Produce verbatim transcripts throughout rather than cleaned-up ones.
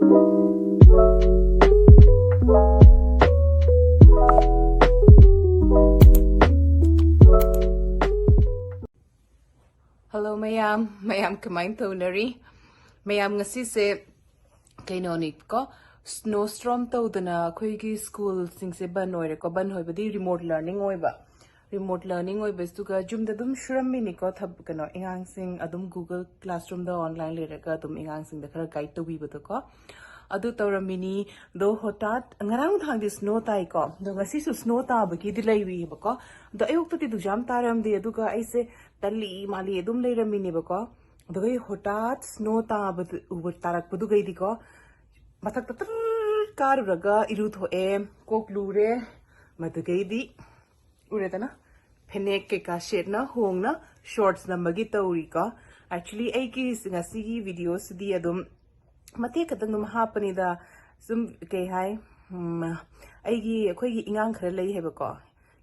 Hello ꯃꯌꯥꯝ, ꯃꯌꯥꯝ ꯀꯃꯥꯏꯅ ꯇꯧꯅꯔꯤ? ꯃꯌꯥꯝ ꯉꯁꯤꯁꯦ ꯀꯩꯅꯣꯅꯤꯀꯣ, ꯁ꯭ꯅꯣ ꯁ꯭ꯇꯣꯔꯝ ꯇꯧꯗꯅ ꯑꯩꯈꯣꯏꯒꯤ ꯁ꯭ꯀꯨꯜꯁꯤꯡꯁꯦ ꯕꯟ ꯑꯣꯏꯔꯦꯀꯣ꯫ ꯕꯟ ꯑꯣꯏꯕꯗꯤ ꯔꯤꯃꯣꯠ ꯂꯔꯅꯤꯡ ꯑꯣꯏꯕ꯫ ꯔꯤꯃꯣꯠ ꯂꯔꯅꯤꯡ ꯑꯣꯏꯕꯁꯤꯒ ꯌꯨꯝꯗ ꯑꯗꯨꯝ ꯁꯨꯔꯝꯃꯤꯅꯤꯀꯣ, ꯊꯕ- ꯀꯩꯅꯣ, ꯑꯉꯥꯡꯁꯤꯡ ꯑꯗꯨꯝ ꯒꯨꯒꯜ ꯀ꯭ꯂꯥꯁꯔꯨꯝꯗ ꯑꯣꯟꯂꯥꯏꯟ ꯂꯩꯔꯒ ꯑꯗꯨꯝ ꯑꯉꯥꯡꯁꯤꯡꯗ ꯈꯔ ꯒꯥꯏꯗ ꯇꯧꯕꯤꯕꯗꯣꯀꯣ, ꯑꯗꯨ ꯇꯧꯔꯝꯃꯤꯅꯤ꯫ ꯑꯗꯣ ꯍꯣꯇꯥꯠ ꯉꯔꯥꯡ ꯅꯨꯡꯗꯥꯡꯗꯤ ꯁ꯭ꯅꯣ ꯇꯥꯏꯀꯣ, ꯑꯗꯣ ꯉꯁꯤꯁꯨ ꯁ꯭ꯅꯣ ꯇꯥꯕꯒꯤꯗꯤ ꯂꯩꯔꯤꯑꯕꯀꯣ꯫ ꯑꯗꯣ ꯑꯌꯨꯛꯇꯗꯤ ꯑꯗꯨꯛ ꯌꯥꯝ ꯇꯥꯔꯝꯗꯦ, ꯑꯗꯨꯒ ꯑꯩꯁꯦ ꯇꯜꯂꯤ ꯃꯥꯜꯂꯤ ꯑꯗꯨꯝ ꯂꯩꯔꯝꯃꯤꯅꯦꯕꯀꯣ꯫ ꯑꯗꯨꯒ ꯍꯣꯇꯥꯠ ꯁ꯭ꯅꯣ ꯇꯥꯕꯗꯨ ꯎꯕ, ꯇꯥꯔꯛꯄꯗꯨꯒꯩꯗꯤꯀꯣ, ꯃꯊꯛꯇ ꯇꯔ ꯀꯥꯔꯨꯔꯒ ꯏꯔꯨꯊꯣꯛꯑꯦ, ꯀꯣꯛ ꯂꯨꯔꯦ꯫ ꯃꯗꯨꯒꯩꯗꯤ ꯎꯔꯦꯗꯅ, ꯐꯅꯦꯛ ꯀꯩꯀꯥ ꯁꯦꯠꯅ ꯍꯣꯡꯅ ꯁꯣꯔꯠꯁ ꯅꯝꯕꯒꯤ ꯇꯧꯔꯤꯀꯣ꯫ Actually ꯑꯩꯒꯤ ꯉꯁꯤꯒꯤ ꯚꯤꯗꯤꯑꯣꯁꯤꯗꯤ ꯑꯗꯨꯝ ꯃꯇꯦꯛ ꯈꯛꯇꯪ ꯑꯗꯨꯝ ꯍꯥꯞꯄꯅꯤꯗ꯫ ꯁꯨꯝ ꯀꯩ ꯍꯥꯏ, ꯎꯝ, ꯑꯩꯒꯤ, ꯑꯩꯈꯣꯏꯒꯤ ꯏꯉꯥꯡ ꯈꯔ ꯂꯩ ꯍꯥꯏꯕꯀꯣ,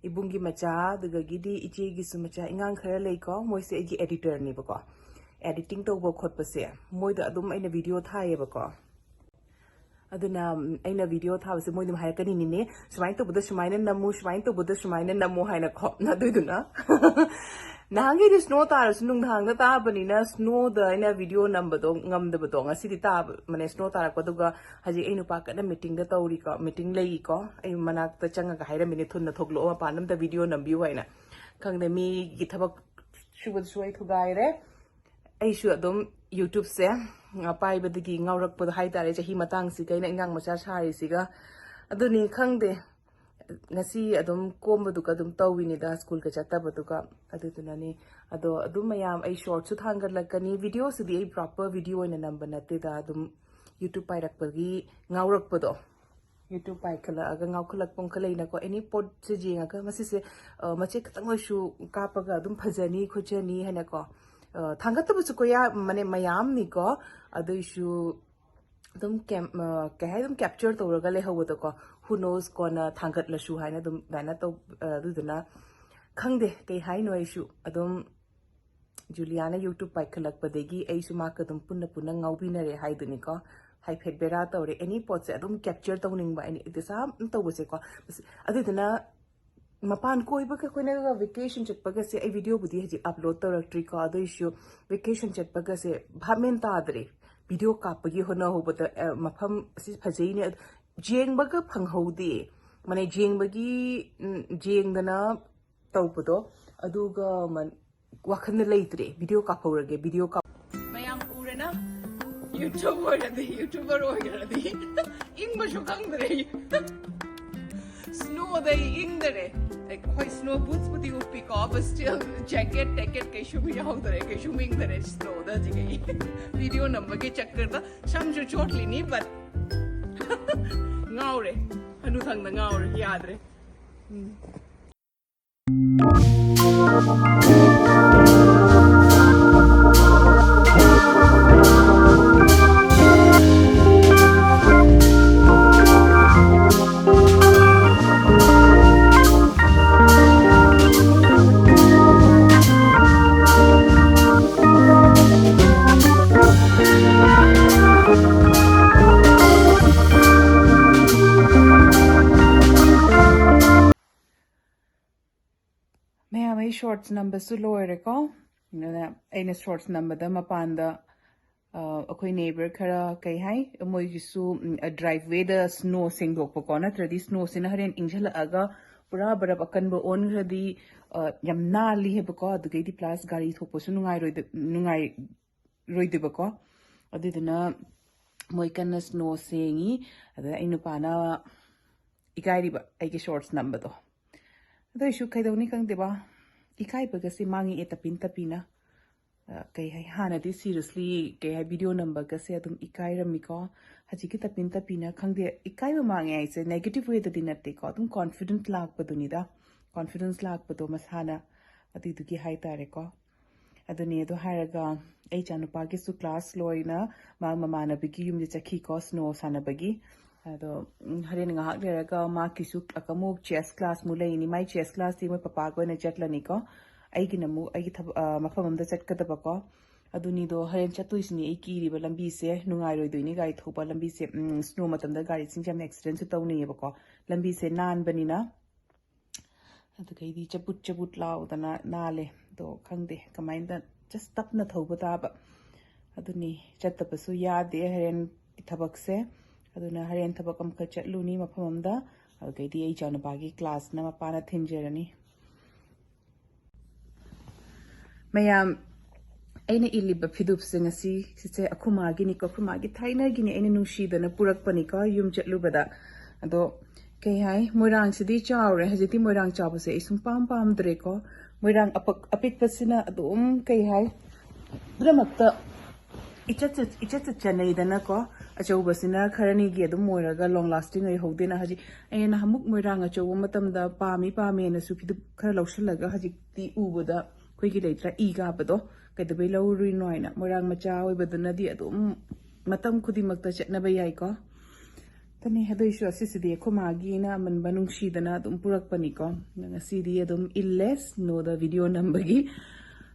ꯏꯕꯨꯡꯒꯤ ꯃꯆꯥ, ꯑꯗꯨꯗꯒꯤꯗꯤ ꯏꯆꯦꯒꯤꯁꯨ ꯃꯆꯥ, ꯏꯉꯥꯡ ꯈꯔ ꯂꯩꯀꯣ꯫ ꯃꯣꯏꯁꯦ ꯑꯩꯒꯤ ꯑꯦꯗꯤꯇꯔꯅꯦꯕꯀꯣ꯫ ꯑꯦꯗꯤꯇꯤꯡ ꯇꯧꯕ ꯈꯣꯠꯄꯁꯦ ꯃꯣꯏꯗ ꯑꯗꯨꯝ ꯑꯩꯅ ꯚꯤꯗꯤꯑꯣ ꯊꯥꯏꯌꯦꯕꯀꯣ꯫ ꯑꯗꯨꯅ, ꯎꯝ, ꯑꯩꯅ ꯚꯤꯗꯤꯑꯣ ꯊꯥꯕꯁꯦ ꯃꯣꯏ ꯑꯗꯨꯝ ꯍꯥꯏꯔꯛꯀꯅꯤꯅꯤꯅꯦ, "ꯁꯨꯃꯥꯏꯅ ꯇꯧꯕꯗ ꯁꯨꯃꯥꯏꯅ ꯅꯝꯃꯨ, ꯁꯨꯃꯥꯏꯅ ꯇꯧꯕꯗ ꯁꯨꯃꯥꯏꯅ ꯅꯝꯃꯨ" ꯍꯥꯏꯅꯀꯣ꯫ ꯑꯗꯨꯏꯗꯨꯅ ꯅꯍꯥꯟꯈꯩꯗꯤ ꯁ꯭ꯅꯣ ꯇꯥꯔꯁꯨ ꯅꯨꯡꯗꯥꯡꯗ ꯇꯥꯕꯅꯤꯅ ꯁ꯭ꯅꯣꯗ ꯑꯩꯅ ꯚꯤꯗꯤꯑꯣ ꯅꯝꯕꯗꯣ ꯉꯝꯗꯕꯗꯣ, ꯉꯁꯤꯗꯤ ꯇꯥꯕꯅꯦ ꯁ꯭ꯅꯣ ꯇꯥꯔꯛꯄꯗꯨꯒ꯫ ꯍꯧꯖꯤꯛ ꯑꯩ ꯅꯨꯄꯥ ꯀꯟꯅ ꯃꯤꯇꯤꯡꯗ ꯇꯧꯔꯤꯀꯣ, ꯃꯤꯇꯤꯡ ꯂꯩꯔꯤꯀꯣ꯫ ꯑꯩ ꯃꯅꯥꯛꯇ ꯆꯪꯉꯒ ꯍꯥꯏꯔꯝꯃꯤꯅꯦ, "ꯊꯨꯅ ꯊꯣꯛꯂꯛꯑꯣ, ꯃꯄꯥꯟ ꯑꯝꯗ ꯚꯤꯗꯤꯑꯣ ꯅꯝꯕꯤꯌꯨ" ꯍꯥꯏꯅ꯫ ꯈꯪꯗꯦ, ꯃꯤꯒꯤ ꯊꯕꯛ ꯁꯨꯕꯗꯁꯨ ꯑꯩ ꯊꯨꯒꯥꯏꯔꯦ꯫ ꯑꯩꯁꯨ ꯑꯗꯨꯝ ꯌꯨꯇ꯭ꯌꯨꯕꯁꯦ ꯄꯥꯏꯕꯗꯒꯤ ꯉꯥꯎꯔꯛꯄꯗꯣ ꯍꯥꯏꯇꯥꯔꯦ, ꯆꯍꯤ ꯃꯇꯥꯡꯁꯤꯒ ꯑꯩꯅ ꯑꯉꯥꯡ ꯃꯆꯥ ꯁꯥꯔꯤꯁꯤꯒ꯫ ꯑꯗꯨꯅꯤ ꯈꯪꯗꯦ, ꯉꯁꯤ ꯑꯗꯨꯝ ꯀꯣꯝꯕꯗꯨꯒ ꯑꯗꯨꯝ ꯇꯧꯋꯤꯅꯤꯗ, ꯁ꯭ꯀꯨꯜꯒ ꯆꯠꯇꯕꯗꯨꯒ꯫ ꯑꯗꯨꯗꯨꯅꯅꯤ꯫ ꯑꯗꯣ ꯑꯗꯨꯝ ꯃꯌꯥꯝ, ꯑꯩ ꯁꯣꯔꯠꯁꯨ ꯊꯥꯡꯒꯠꯂꯛꯀꯅꯤ꯫ ꯚꯤꯗꯤꯑꯣꯁꯤꯗꯤ ꯑꯩ ꯄ꯭ꯔꯣꯄꯔ ꯚꯤꯗꯤꯑꯣ ꯑꯣꯏꯅ ꯅꯝꯕ ꯅꯠꯇꯦꯗ, ꯑꯗꯨꯝ ꯌꯨꯇ꯭ꯌꯨꯕ ꯄꯥꯏꯔꯛꯄꯒꯤ ꯉꯥꯎꯔꯛꯄꯗꯣ꯫ ꯌꯨꯇ꯭ꯌꯨꯕ ꯄꯥꯏꯈꯠꯂꯛꯑꯒ ꯉꯥꯎꯈꯠꯂꯛꯄ ꯑꯃꯈꯛ ꯂꯩꯅꯀꯣ, ꯑꯦꯅꯤ ꯄꯣꯠꯁꯦ ꯌꯦꯡꯉꯒ ꯃꯁꯤꯁꯦ, ꯑ, ꯃꯆꯦꯠ ꯈꯛꯇꯪ ꯑꯣꯏꯔꯁꯨ ꯀꯥꯞꯄꯒ ꯑꯗꯨꯝ ꯐꯖꯅꯤ ꯈꯣꯠꯆꯅꯤ ꯍꯥꯏꯅꯀꯣ, ꯑ, ꯊꯥꯡꯒꯠꯇꯕꯁꯨ ꯀꯌꯥ ꯃꯅꯦ ꯃꯌꯥꯝꯅꯤꯀꯣ꯫ ꯑꯗꯨꯏꯁꯨ ꯑꯗꯨꯝ ꯀꯦꯝ-, ꯑ, ꯀꯩ ꯍꯥꯏ, ꯑꯗꯨꯝ ꯀꯦꯞꯆꯔ ꯇꯧꯔꯒ ꯂꯩꯍꯧꯕꯗꯣꯀꯣ꯫ Who knows, ꯀꯣꯟꯅ ꯊꯥꯡꯒꯠꯂꯁꯨ ꯍꯥꯏꯅ ꯑꯗꯨꯝ ꯑꯗꯨꯃꯥꯏꯅ ꯇꯧ-, ꯑ, ꯑꯗꯨꯗꯨꯅ ꯈꯪꯗꯦ ꯀꯩ ꯍꯥꯏꯅꯣ꯫ ꯑꯩꯁꯨ ꯑꯗꯨꯝ ꯖꯨꯂꯤꯌꯥꯅ ꯌꯨꯇ꯭ꯌꯨꯕ ꯄꯥꯏꯈꯠꯂꯛꯄꯗꯒꯤ ꯑꯩꯁꯨ ꯃꯥꯒ ꯑꯗꯨꯝ ꯄꯨꯟꯅ ꯄꯨꯟꯅ ꯉꯥꯎꯕꯤꯅꯔꯦ ꯍꯥꯏꯗꯨꯅꯤꯀꯣ꯫ ꯍꯥꯏꯐꯦꯠ ꯕꯦꯔꯥ ꯇꯧꯔꯦ꯫ ꯑꯦꯅꯤ ꯄꯣꯠꯁꯦ ꯑꯗꯨꯝ ꯀꯦꯞꯆꯔ ꯇꯧꯅꯤꯡꯕ, ꯑꯦꯅꯤ ꯑꯦꯛꯖꯥꯝ ꯇꯧꯕꯁꯦꯀꯣ꯫ ꯑꯗꯨꯗꯨꯅ ꯃꯄꯥꯟ ꯀꯣꯏꯕꯒ ꯑꯩꯈꯣꯏꯅꯒ ꯚꯦꯀꯦꯁꯟ ꯆꯠꯄꯒꯁꯦ, ꯑꯩ ꯚꯤꯗꯤꯑꯣꯕꯨꯗꯤ ꯍꯧꯖꯤꯛ ꯑꯞꯂꯣꯗ ꯇꯧꯔꯛꯇ꯭ꯔꯤꯀꯣ, ꯑꯗꯨꯏꯁꯨ ꯚꯦꯀꯦꯁꯟ ꯆꯠꯄꯒꯁꯦ ꯚꯥꯞ ꯃꯦꯟ ꯇꯥꯗ꯭ꯔꯦ꯫ ꯚꯤꯗꯤꯑꯣ ꯀꯥꯞꯄꯒꯤ ꯍꯣꯠꯅꯍꯧꯕꯗ ꯑ, ꯃꯐꯝ ꯑꯁꯤ ꯐꯖꯩꯅꯦ, ꯑꯗ ꯌꯦꯡꯕꯒ ꯐꯪꯍꯧꯗꯦ꯫ ꯃꯥꯅꯦ, ꯌꯦꯡꯕꯒꯤ ꯎꯝ, ꯌꯦꯡꯗꯅ ꯇꯧꯕꯗꯣ, ꯑꯗꯨꯒ ꯃꯟ- ꯋꯥꯈꯜꯗ ꯂꯩꯇ꯭ꯔꯦ꯫ ꯚꯤꯗꯤꯑꯣ ꯀꯥꯞꯍꯧꯔꯒꯦ, ꯚꯤꯗꯤꯑꯣ ꯀꯥꯞ ꯃꯌꯥꯝ ꯎꯔꯦꯅ, ꯌꯨꯇ꯭ꯌꯨꯕ ꯑꯣꯏꯔꯗꯤ, ꯌꯨꯇ꯭ꯌꯨꯕꯔ ꯑꯣꯏꯈ꯭ꯔꯗꯤ ꯏꯪꯕꯁꯨ ꯈꯪꯗ꯭ꯔꯦ꯫ ꯁ꯭ꯅꯣꯗ ꯑꯩ ꯏꯪꯗꯔꯦ꯫ Like, ꯍꯣꯏ, ꯁ꯭ꯅꯣ ꯕꯨꯠꯁꯄꯨꯗꯤ ꯎꯞꯄꯤꯀꯣ, but still jacket ꯇꯦꯀꯦꯠ ꯀꯩꯁꯨꯝ ꯌꯥꯎꯗꯔꯦ, ꯀꯩꯁꯨꯝ ꯏꯪꯗꯔꯦ ꯁ꯭ꯅꯣꯗ ꯍꯧꯖꯤꯛ ꯑꯩ꯫ ꯚꯤꯗꯤꯑꯣ ꯅꯝꯕꯒꯤ ꯆꯛꯀꯔꯗ ꯁꯝꯁꯨ ꯆꯣꯠꯂꯤꯅꯤ, but ꯉꯥꯎꯔꯦ꯫ ꯍꯅꯨꯊꯪꯗ ꯉꯥꯎꯔꯦ, ꯌꯥꯗ꯭ꯔꯦ꯫ ꯎꯝ꯫ ꯃꯌꯥꯝ, ꯑꯩ ꯁꯣꯔꯠꯁ ꯅꯝꯕꯁꯨ ꯂꯣꯏꯔꯦꯀꯣ꯫ ꯑꯗꯨꯅ ꯑꯩꯅ ꯁꯣꯔꯠꯁ ꯅꯝꯕꯗ ꯃꯄꯥꯟꯗ, ꯑ, ꯑꯩꯈꯣꯏ ꯅꯦꯕꯔ ꯈꯔ, ꯀꯩ ꯍꯥꯏ, ꯃꯣꯏꯒꯤꯁꯨ, ꯎꯝ, ꯑ, ꯗ꯭ꯔꯥꯏꯚꯋꯦꯗ ꯁ꯭ꯅꯣ ꯁꯦꯡꯗꯣꯛꯄꯀꯣ, ꯅꯠꯇ꯭ꯔꯗꯤ ꯁ꯭ꯅꯣꯁꯤꯅ ꯍꯣꯔꯦꯟ ꯏꯪꯁꯤꯜꯂꯛꯑꯒ ꯄꯨꯔꯥ ꯕꯔꯞ ꯑꯀꯟꯕ ꯑꯣꯟꯈ꯭ꯔꯗꯤ, ꯑ, ꯌꯥꯝ ꯅꯥꯜꯂꯤ ꯍꯥꯏꯕꯀꯣ꯫ ꯑꯗꯨꯗꯩꯗꯤ ꯄ꯭ꯂꯁ ꯒꯥꯔꯤ ꯊꯣꯛꯄꯁꯨ ꯅꯨꯡꯉꯥꯏꯔꯣꯏꯗ-, ꯅꯨꯡꯉꯥꯏꯔꯣꯏꯗꯣꯏꯕꯀꯣ꯫ ꯑꯗꯨꯗꯨꯅ ꯃꯣꯏ ꯀꯟꯅ ꯁ꯭ꯅꯣ ꯁꯦꯡꯉꯤ꯫ ꯑꯗ ꯑꯩ ꯅꯨꯄꯥꯅ ꯏꯀꯥꯏꯔꯤꯕ ꯑꯩꯒꯤ ꯁꯣꯔꯠꯁ ꯅꯝꯕꯗꯣ꯫ ꯑꯗꯨ ꯑꯣꯏꯁꯨ ꯀꯩꯗꯧꯅꯤ ꯈꯪꯗꯦꯕ, ꯏꯀꯥꯏꯕꯒꯁꯦ ꯃꯥꯡꯉꯛꯑꯦ ꯇꯞꯄꯤꯟ ꯇꯞꯄꯤꯅ꯫ ꯑ, ꯀꯩ ꯍꯥꯏ, ꯍꯥꯟꯅꯗꯤ ꯁꯤꯔꯤꯌꯁꯂꯤ, ꯀꯩ ꯍꯥꯏ, ꯚꯤꯗꯤꯑꯣ ꯅꯝꯕꯒꯁꯦ ꯑꯗꯨꯝ ꯏꯀꯥꯏꯔꯝꯃꯤꯀꯣ꯫ ꯍꯧꯖꯤꯛꯀꯤ ꯇꯞꯄꯤꯟ ꯇꯞꯄꯤꯅ, ꯈꯪꯗꯦ, ꯏꯀꯥꯏꯕ ꯃꯥꯡꯉꯦ ꯍꯥꯏꯁꯦ ꯅꯦꯒꯦꯇꯤꯚ ꯋꯦꯗꯗꯤ ꯅꯠꯇꯦꯀꯣ, ꯑꯗꯨꯝ ꯀꯣꯟꯐꯤꯗꯦꯟꯁ ꯂꯥꯛꯄꯗꯨꯅꯤꯗ, ꯀꯣꯟꯐꯤꯗꯦꯟꯁ ꯂꯥꯛꯄꯗꯣ ꯃꯁꯥꯅ, ꯑꯗꯨꯏꯗꯨꯒꯤ ꯍꯥꯏꯇꯥꯔꯦꯀꯣ꯫ ꯑꯗꯨꯅꯤ, ꯑꯗꯨ ꯍꯥꯏꯔꯒ ꯑꯩ ꯏꯆꯥꯅꯨꯄꯥꯒꯤꯁꯨ ꯀ꯭ꯂꯥꯁ ꯂꯣꯏꯅ ꯃꯥ ꯃꯃꯥꯟꯅꯕꯤꯒꯤ ꯌꯨꯝꯗ ꯆꯠꯈꯤꯀꯣ, ꯁ꯭ꯅꯣ ꯁꯥꯟꯅꯕꯒꯤ꯫ ꯑꯗꯣ, ꯎꯝ, ꯍꯣꯔꯦꯟ ꯉꯥꯏꯍꯥꯛ ꯂꯩꯔꯒ ꯃꯥꯒꯤꯁꯨ ꯑꯃꯨꯛ ꯆꯦꯁ ꯀ꯭ꯂꯥꯁ ꯑꯃꯨꯛ ꯂꯩꯅꯤ꯫ ꯃꯥꯏ ꯆꯦꯁ ꯀ꯭ꯂꯥꯁꯇꯤ ꯃꯣꯏ ꯄꯄꯥꯒ ꯑꯣꯏꯅ ꯆꯠꯂꯅꯤꯀꯣ꯫ ꯑꯩꯒꯤꯅ ꯑꯃꯨꯛ ꯑꯩꯒꯤ ꯊꯕꯛ, ꯑ, ꯃꯐꯝ ꯑꯃꯗ ꯆꯠꯀꯗꯕꯀꯣ꯫ ꯑꯗꯨꯅꯤꯗꯣ ꯍꯣꯔꯦꯟ ꯆꯠꯇꯣꯏꯁꯤꯅꯤ꯫ ꯑꯩ ꯀꯤꯔꯤꯕ ꯂꯝꯕꯤꯁꯦ ꯅꯨꯡꯉꯥꯏꯔꯣꯏꯗꯣꯏꯅꯤ ꯒꯥꯔꯤ ꯊꯧꯕ꯫ ꯂꯝꯕꯤꯁꯦ ꯁ꯭ꯅꯣ ꯃꯇꯝꯗ ꯒꯥꯔꯤꯁꯤꯡꯁꯦ ꯌꯥꯝ ꯑꯦꯛꯁꯤꯗꯦꯟꯁꯨ ꯇꯧꯅꯩꯌꯦꯕꯀꯣ꯫ ꯂꯝꯕꯤꯁꯦ ꯅꯥꯟꯕꯅꯤꯅ꯫ ꯑꯗꯨꯗꯩꯗꯤ ꯆꯕꯨꯠ ꯆꯕꯨꯠ ꯂꯥꯎꯗꯅ ꯅꯥꯜꯂꯦ꯫ ꯑꯗꯣ ꯈꯪꯗꯦ ꯀꯃꯥꯏꯅ, ꯖꯁ ꯇꯞꯅ ꯊꯧꯕ ꯇꯥꯕ꯫ ꯑꯗꯨꯅꯤ, ꯆꯠꯇꯕꯁꯨ ꯌꯥꯗꯦ ꯍꯣꯔꯦꯟ ꯊꯕꯛꯁꯦ꯫ ꯑꯗꯨꯅ ꯍꯣꯔꯦꯟ ꯊꯕꯛ ꯑꯃꯈꯛ ꯆꯠꯂꯨꯅꯤ ꯃꯐꯝ ꯑꯃꯗ꯫ ꯑꯗꯨꯗꯩꯗꯤ ꯑꯩ ꯏꯆꯥꯅꯨꯄꯥꯒꯤ ꯀ꯭ꯂꯥꯁꯅ ꯃꯄꯥꯅ ꯊꯤꯟꯖꯔꯅꯤ꯫ ꯃꯌꯥꯝ, ꯑꯩꯅ ꯏꯜꯂꯤꯕ ꯐꯤꯗꯨꯞꯁꯦ ꯉꯁꯤ ꯁꯤꯁꯦ ꯑꯩꯈꯣꯏ ꯃꯥꯒꯤꯅꯤꯀꯣ, ꯑꯩꯈꯣꯏ ꯃꯥꯒꯤ ꯊꯥꯏꯅꯒꯤꯅꯤ, ꯑꯩꯅ ꯅꯨꯡꯁꯤꯗꯅ ꯄꯨꯔꯛꯄꯅꯤꯀꯣ ꯌꯨꯝ ꯆꯠꯂꯨꯕꯗ꯫ ꯑꯗꯣ ꯀꯩ ꯍꯥꯏ, ꯃꯣꯏꯔꯥꯡꯁꯤꯗꯤ ꯆꯥꯎꯔꯦ ꯍꯧꯖꯤꯛꯇꯤ꯫ ꯃꯣꯏꯔꯥꯡ ꯆꯥꯎꯕꯁꯦ ꯑꯩ ꯁꯨꯝ ꯄꯥꯝ ꯄꯥꯝꯗ꯭ꯔꯦꯀꯣ꯫ ꯃꯣꯏꯔꯥꯡ ꯑꯄꯛ ꯑꯄꯤꯛꯄꯁꯤꯅ ꯑꯗꯨꯝ ꯀꯩ ꯍꯥꯏ, ꯄꯨꯝꯅꯃꯛꯇ ꯏꯆꯠ ꯆꯠ- ꯏꯆꯠ ꯆꯠ ꯆꯠꯅꯩꯗꯅꯀꯣ꯫ ꯑꯆꯧꯕꯁꯤꯅ ꯈꯔꯅꯤꯒꯤ ꯑꯗꯨꯝ ꯑꯣꯏꯔꯒ ꯂꯣꯡ ꯂꯥꯁꯇꯤꯡ ꯑꯣꯏꯍꯧꯗꯦꯅ꯫ ꯍꯧꯖꯤꯛ ꯑꯩꯅ ꯅꯍꯥꯟꯃꯨꯛ ꯃꯣꯏꯔꯥꯡ ꯑꯆꯧꯕ ꯃꯇꯝꯗ ꯄꯥꯝꯃꯤ ꯄꯥꯝꯃꯦꯅꯁꯨ ꯐꯤꯗꯨꯞ ꯈꯔ ꯂꯧꯁꯤꯜꯂꯒ ꯍꯧꯖꯤꯛꯇꯤ ꯎꯕꯗ ꯑꯩꯈꯣꯏꯒꯤ ꯂꯩꯇ꯭ꯔꯥ ꯏ ꯀꯥꯕꯗꯣ, ꯀꯩꯗꯧꯕꯩ ꯂꯧꯔꯨꯏꯅꯣ ꯍꯥꯏꯅ꯫ ꯃꯣꯏꯔꯥꯡ ꯃꯆꯥ ꯑꯣꯏꯕꯗꯨꯅꯗꯤ ꯑꯗꯨꯝ ꯃꯇꯝ ꯈꯨꯗꯤꯡꯃꯛꯇ ꯆꯠꯅꯕ ꯌꯥꯏꯀꯣ꯫ ꯇꯅꯤ, ꯑꯗꯨꯏꯁꯨ ꯑꯁꯤꯁꯤꯗꯤ ꯑꯩꯈꯣꯏ ꯃꯥꯒꯤꯅ ꯑꯃꯟꯕ ꯅꯨꯡꯁꯤꯗꯅ ꯑꯗꯨꯝ ꯄꯨꯔꯛꯄꯅꯤꯀꯣ꯫ ꯉꯁꯤꯗꯤ ꯑꯗꯨꯝ ꯏꯜꯂꯦ ꯁ꯭ꯅꯣꯗ ꯚꯤꯗꯤꯑꯣ ꯅꯝꯕꯒꯤ꯫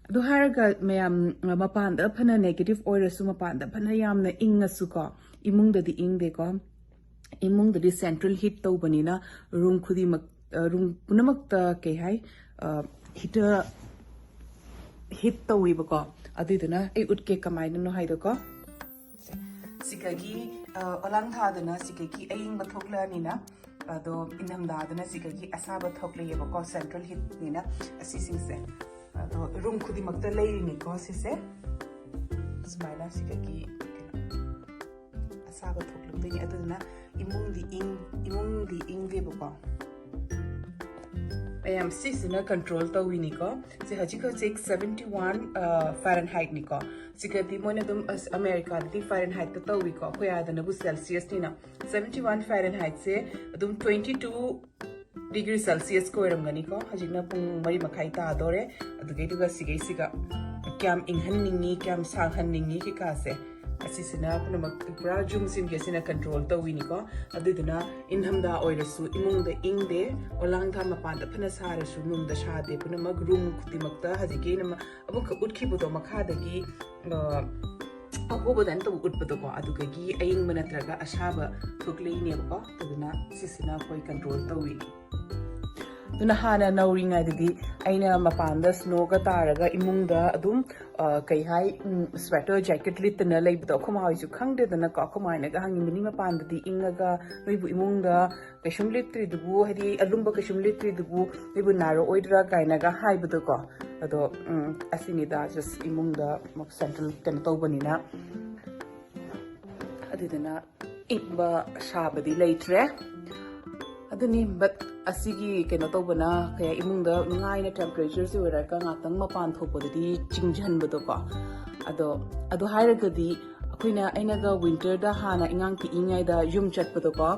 ꯑꯗꯨ ꯍꯥꯏꯔꯒ ꯃꯌꯥꯝ, ꯃꯄꯥꯟꯗ ꯐꯅ ꯅꯦꯒꯦꯇꯤꯚ ꯑꯣꯏꯔꯁꯨ, ꯃꯄꯥꯟꯗ ꯐꯅ ꯌꯥꯝꯅ ꯏꯪꯉꯁꯨꯀꯣ, ꯏꯃꯨꯡꯗꯗꯤ ꯏꯪꯗꯦꯀꯣ꯫ ꯏꯃꯨꯡꯗꯗꯤ ꯁꯦꯟꯇ꯭ꯔꯦꯜ ꯍꯤꯠ ꯇꯧꯕꯅꯤꯅ ꯔꯨꯝ ꯈꯨꯗꯤꯡꯃꯛ, ꯑ, ꯔꯨꯝ ꯄꯨꯝꯅꯃꯛꯇ ꯀꯩ ꯍꯥꯏ, ꯑ, ꯍꯤꯇꯔ ꯍꯤꯠ ꯇꯧꯋꯦꯕꯀꯣ꯫ ꯑꯗꯨꯏꯗꯨꯅ ꯑꯩ ꯎꯠꯀꯦ ꯀꯃꯥꯏꯅꯅꯣ ꯍꯥꯏꯗꯣꯀꯣ꯫ ꯁꯤꯒꯒꯤ, ꯑ, ꯑꯣꯂꯥꯡ ꯊꯥꯗꯅ ꯁꯤꯒꯒꯤ ꯑꯏꯪꯕ ꯊꯣꯛꯂꯛꯑꯅꯤꯅ, ꯑꯗꯣ ꯏꯪꯊꯝꯊꯥꯗꯅ ꯁꯤꯒꯒꯤ ꯑꯁꯥꯕ ꯊꯣꯛꯂꯛꯑꯦꯕꯀꯣ, ꯁꯦꯟꯇ꯭ꯔꯦꯜ ꯍꯤꯠꯅꯤꯅ ꯑꯁꯤꯁꯤꯡꯁꯦ꯫ ꯑꯗꯣ ꯔꯨꯝ ꯈꯨꯗꯤꯡꯃꯛꯇ ꯂꯩꯔꯤꯅꯤꯀꯣ ꯁꯤꯁꯦ꯫ ꯁꯨꯃꯥꯏꯅ ꯁꯤꯒꯒꯤ ꯀꯩꯅꯣ ꯑꯁꯥꯕ ꯊꯣꯛꯂꯛꯇꯣꯏꯅꯤ꯫ ꯑꯗꯨꯗꯨꯅ ꯏꯃꯨꯡꯗꯤ ꯏꯪ ꯏꯃꯨꯡꯗꯤ ꯏꯪꯗꯦꯕꯀꯣ꯫ ꯃꯌꯥꯝ, ꯁꯤꯁꯤꯅ ꯀꯟꯇ꯭ꯔꯣꯜ ꯇꯧꯋꯤꯅꯤꯀꯣ꯫ ꯁꯤ ꯍꯧꯖꯤꯛ ꯍꯧꯖꯤꯛ seventy one Fahrenheitꯅꯤꯀꯣ꯫ ꯁꯤꯒꯗꯤ ꯃꯣꯏꯅ ꯑꯗꯨꯝ, ꯑꯁ, ꯑꯃꯦꯔꯤꯀꯥꯗꯗꯤ ꯐꯥꯔꯦꯟꯍꯥꯏꯠꯇ ꯇꯧꯋꯤꯀꯣ, ꯑꯩꯈꯣꯏ ꯑꯥꯗꯅꯕꯨ ꯁꯦꯜꯁꯤꯌꯁꯅꯤꯅ꯫ Seventy one Fahrenheitꯁꯦ ꯑꯗꯨꯝ twenty two degree Celsiusꯀ ꯑꯣꯏꯔꯝꯒꯅꯤꯀꯣ꯫ ꯍꯧꯖꯤꯛꯅ ꯄꯨꯡ ꯃꯔꯤ ꯃꯈꯥꯏ ꯇꯥꯗꯣꯔꯦ꯫ ꯑꯗꯨꯒꯩꯗꯨꯒ ꯁꯤꯒꯩꯁꯤꯒ ꯀꯌꯥꯝ ꯏꯪꯍꯟꯅꯤꯡꯉꯤ, ꯀꯌꯥꯝ ꯁꯥꯡꯍꯟꯅꯤꯡꯉꯤ ꯀꯩꯀꯥꯁꯦ ꯑꯁꯤꯁꯤꯅ ꯄꯨꯝꯅꯃꯛ ꯄꯨꯔꯥ ꯌꯨꯝꯁꯤꯡꯒꯤ ꯑꯁꯤꯅ ꯀꯟꯇ꯭ꯔꯣꯜ ꯇꯧꯋꯤꯅꯤꯀꯣ꯫ ꯑꯗꯨꯗꯨꯅ ꯏꯟꯊꯝꯊꯥ ꯑꯣꯏꯔꯁꯨ ꯏꯃꯨꯡꯗ ꯏꯪꯗꯦ, ꯑꯣꯂꯥꯡꯊꯥ ꯃꯄꯥꯟꯗ ꯐꯅ ꯁꯥꯔꯁꯨ ꯅꯨꯡꯗ ꯁꯥꯗꯦ, ꯄꯨꯝꯅꯃꯛ ꯔꯨꯝ ꯈꯨꯗꯤꯡꯃꯛꯇ ꯍꯧꯖꯤꯛꯀꯤ ꯑꯩꯅ ꯑꯃꯨꯛꯈꯛ ꯎꯠꯈꯤꯕꯗꯣ ꯃꯈꯥꯗꯒꯤ ꯑꯍꯣꯕꯗ ꯅꯠꯇꯕ ꯎꯠꯄꯗꯣꯀꯣ, ꯑꯗꯨꯗꯒꯤ ꯑꯏꯪꯕ ꯅꯠꯇ꯭ꯔꯒ ꯑꯁꯥꯕ ꯊꯣꯛꯂꯛꯏꯅꯦꯕꯀꯣ꯫ ꯑꯗꯨꯗꯨꯅ ꯁꯤꯁꯤꯅ ꯑꯩꯈꯣꯏ ꯀꯟꯇ꯭ꯔꯣꯜ ꯇꯧꯏ꯫ ꯑꯗꯨꯅ ꯍꯥꯟꯅ ꯅꯧꯔꯤꯉꯩꯗꯗꯤ ꯑꯩꯅ ꯃꯄꯥꯟꯗ ꯁ꯭ꯅꯣꯒ ꯇꯥꯔꯒ ꯏꯃꯨꯡꯗ ꯑꯗꯨꯝ ꯀꯩ ꯍꯥꯏ, ꯁ꯭ꯋꯦꯇꯔ ꯖꯦꯀꯦꯠ ꯂꯤꯠꯇꯅ ꯂꯩꯕꯗꯣ ꯑꯩꯈꯣꯏ ꯃꯥ ꯍꯣꯏꯁꯨ ꯈꯪꯗꯦꯗꯅꯀꯣ꯫ ꯑꯩꯈꯣꯏ ꯃꯥꯅꯒ ꯍꯪꯉꯤꯕꯅꯤ, "ꯃꯄꯥꯟꯗꯗꯤ ꯏꯪꯉꯒ ꯅꯣꯏꯕꯨ ꯏꯃꯨꯡꯗ ꯀꯩꯁꯨꯝ ꯂꯤꯠꯇ꯭ꯔꯤꯗꯨꯕꯨ, ꯍꯥꯏꯗꯤ ꯑꯂꯨꯝꯕ ꯀꯩꯁꯨꯝ ꯂꯤꯠꯇ꯭ꯔꯤꯗꯨꯕꯨ ꯅꯣꯏꯕꯨ ꯅꯥꯔꯛꯑꯣꯏꯗ꯭ꯔꯥ?" ꯀꯥꯏꯅꯒ ꯍꯥꯏꯕꯗꯣꯀꯣ꯫ ꯑꯗꯣ ꯑꯁꯤꯅꯤꯗ, ꯖꯁ ꯏꯃꯨꯡꯗ ꯁꯦꯟꯇ꯭ꯔꯦꯜ ꯀꯩꯅꯣ ꯇꯧꯕꯅꯤꯅ꯫ ꯑꯗꯨꯗꯨꯅ ꯏꯪꯕ ꯁꯥꯕꯗꯤ ꯂꯩꯇ꯭ꯔꯦ꯫ ꯑꯗꯨꯅꯤ, ꯕꯠ ꯑꯁꯤꯒꯤ ꯀꯩꯅꯣ ꯇꯧꯕꯅ ꯀꯌꯥ ꯏꯃꯨꯡꯗ ꯅꯨꯡꯉꯥꯏꯅ ꯇꯦꯝꯄꯔꯦꯆꯔꯁꯦ ꯑꯣꯏꯔꯒ ꯉꯥꯛꯇꯪ ꯃꯄꯥꯟ ꯊꯣꯛꯄꯗꯗꯤ ꯆꯤꯡꯁꯤꯟꯕꯗꯣꯀꯣ꯫ ꯑꯗꯣ ꯑꯗꯨ ꯍꯥꯏꯔꯒꯗꯤ ꯑꯩꯈꯣꯏꯅ, ꯑꯩꯅꯒ ꯋꯤꯟꯇꯔꯗ ꯍꯥꯟꯅ ꯑꯉꯥꯡ ꯄꯤꯛꯏꯉꯩꯗ ꯌꯨꯝ ꯆꯠꯄꯗꯣꯀꯣ,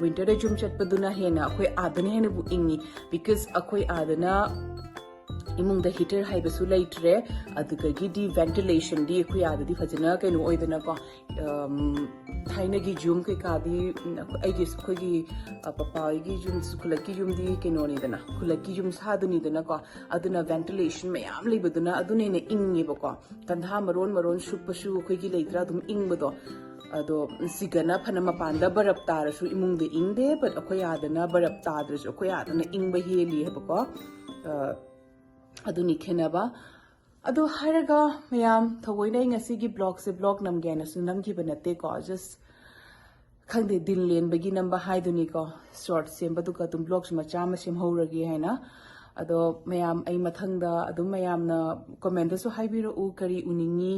ꯋꯤꯟꯇꯔꯗ ꯌꯨꯝ ꯆꯠꯄꯗꯨꯅ ꯍꯦꯟꯅ ꯑꯩꯈꯣꯏ ꯑꯥꯗꯅ ꯍꯦꯟꯅꯕꯨ ꯏꯪꯉꯤ꯫ ꯕꯤꯀꯣꯁ ꯑꯩꯈꯣꯏ ꯑꯥꯗꯅ ꯏꯃꯨꯡꯗ ꯍꯤꯇꯔ ꯍꯥꯏꯕꯁꯨ ꯂꯩꯇ꯭ꯔꯦ꯫ ꯑꯗꯨꯗꯒꯤꯗꯤ ꯚꯦꯟꯇꯤꯂꯦꯁꯟꯗꯤ ꯑꯩꯈꯣꯏ ꯑꯥꯗꯗꯤ ꯐꯖꯅ ꯀꯩꯅꯣ ꯑꯣꯏꯗꯅꯀꯣ꯫ ꯊꯥꯏꯅꯒꯤ ꯌꯨꯝ ꯀꯩꯀꯥꯗꯤ ꯑꯩꯒꯤ, ꯑꯩꯈꯣꯏꯒꯤ ꯄꯄꯥ ꯍꯣꯏꯒꯤ ꯌꯨꯝꯁꯨ, ꯈꯨꯜꯂꯛꯀꯤ ꯌꯨꯝꯗꯤ ꯀꯩꯅꯣꯅꯤꯗꯅ, ꯈꯨꯜꯂꯛꯀꯤ ꯌꯨꯝ ꯁꯥꯗꯨꯅꯤꯗꯅꯀꯣ꯫ ꯑꯗꯨꯅ ꯚꯦꯟꯇꯤꯂꯦꯁꯟ ꯃꯌꯥꯝ ꯂꯩꯕꯗꯨꯅ ꯑꯗꯨꯅ ꯍꯦꯟꯅ ꯏꯪꯉꯦꯕꯀꯣ꯫ ꯀꯟꯊꯥ ꯃꯔꯣꯟ ꯃꯔꯣꯟ ꯁꯨꯞꯄꯁꯨ ꯑꯩꯈꯣꯏꯒꯤ ꯂꯩꯇ꯭ꯔꯥ ꯑꯗꯨꯝ ꯏꯪꯕꯗꯣ꯫ ꯑꯗꯣ ꯁꯤꯒꯅ ꯐꯅ ꯃꯄꯥꯟꯗ ꯕꯔꯞ ꯇꯥꯔꯁꯨ ꯏꯃꯨꯡꯗ ꯏꯪꯗꯦ, ꯕꯠ ꯑꯩꯈꯣꯏ ꯑꯥꯗꯅ ꯕꯔꯞ ꯇꯥꯗ꯭ꯔꯁꯨ ꯑꯩꯈꯣꯏ ꯑꯥꯗꯅ ꯏꯪꯕ ꯍꯦꯜꯂꯤ ꯍꯥꯏꯕꯀꯣ꯫ ꯑꯗꯨꯅꯤ ꯈꯦꯠꯅꯕ꯫ ꯑꯗꯣ ꯍꯥꯏꯔꯒ ꯃꯌꯥꯝ, ꯊꯑꯣꯏꯅ ꯑꯩ ꯉꯁꯤꯒꯤ ꯕ꯭ꯂꯣꯒꯁꯦ ꯕ꯭ꯂꯣꯒ ꯅꯝꯒꯦ ꯍꯥꯏꯅꯁꯨ ꯅꯝꯈꯤꯕ ꯅꯠꯇꯦꯀꯣ꯫ ꯖꯁ ꯈꯪꯗꯦ, ꯗꯤꯜ ꯂꯦꯟꯕꯒꯤ ꯅꯝꯕ ꯍꯥꯏꯗꯨꯅꯤꯀꯣ꯫ ꯁꯣꯔꯠ ꯁꯦꯝꯕꯗꯨꯒ ꯑꯗꯨꯝ ꯕ꯭ꯂꯣꯒꯁꯨ ꯃꯆꯥ ꯑꯃ ꯁꯦꯝꯍꯧꯔꯒꯦ ꯍꯥꯏꯅ꯫ ꯑꯗꯣ ꯃꯌꯥꯝ, ꯑꯩ ꯃꯊꯪꯗ ꯑꯗꯨꯝ ꯃꯌꯥꯝꯅ ꯀꯣꯃꯦꯟꯗꯁꯨ ꯍꯥꯏꯕꯤꯔꯛꯎ, ꯀꯔꯤ ꯎꯅꯤꯡꯉꯤ,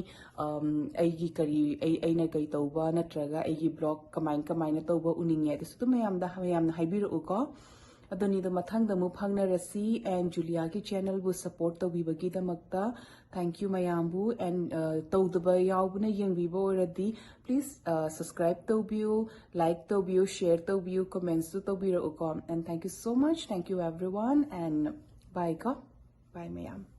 ꯑꯩꯒꯤ ꯀꯔꯤ, ꯑꯩ, ꯑꯩꯅ ꯀꯩ ꯇꯧꯕ ꯅꯠꯇ꯭ꯔꯒ ꯑꯩꯒꯤ ꯕ꯭ꯂꯣꯒ ꯀꯃꯥꯏ ꯀꯃꯥꯏꯅ ꯇꯧꯕ ꯎꯅꯤꯡꯉꯦ, ꯑꯗꯨꯁꯨ ꯑꯗꯨꯝ ꯃꯌꯥꯝꯗ, ꯃꯌꯥꯝꯅ ꯍꯥꯏꯕꯤꯔꯛꯎꯀꯣ꯫ ꯑꯗꯨꯅꯤꯗ, ꯃꯊꯪꯗ ꯑꯃꯨꯛ ꯐꯪꯅꯔꯁꯤ꯫ And ꯖꯨꯂꯤꯌꯥꯒꯤ ꯆꯦꯅꯦꯜꯕꯨ ꯁꯄꯣꯔꯠ ꯇꯧꯕꯤꯕꯒꯤꯗꯃꯛꯇ thank you ꯃꯌꯥꯝꯕꯨ꯫ And ꯇꯧꯗꯕ ꯌꯥꯎꯕꯅ ꯌꯦꯡꯕꯤꯕ ꯑꯣꯏꯔꯗꯤ please subscribe ꯇꯧꯕꯤꯌꯨ, ꯂꯥꯏꯛ ꯇꯧꯕꯤꯌꯨ, ꯁꯦꯌꯔ ꯇꯧꯕꯤꯌꯨ, ꯀꯣꯃꯦꯟꯁꯁꯨ ꯇꯧꯕꯤꯔꯛꯎꯀꯣ꯫ And thank you so much, thank you everyone, and bye ꯀꯣ, bye ꯃꯌꯥꯝ꯫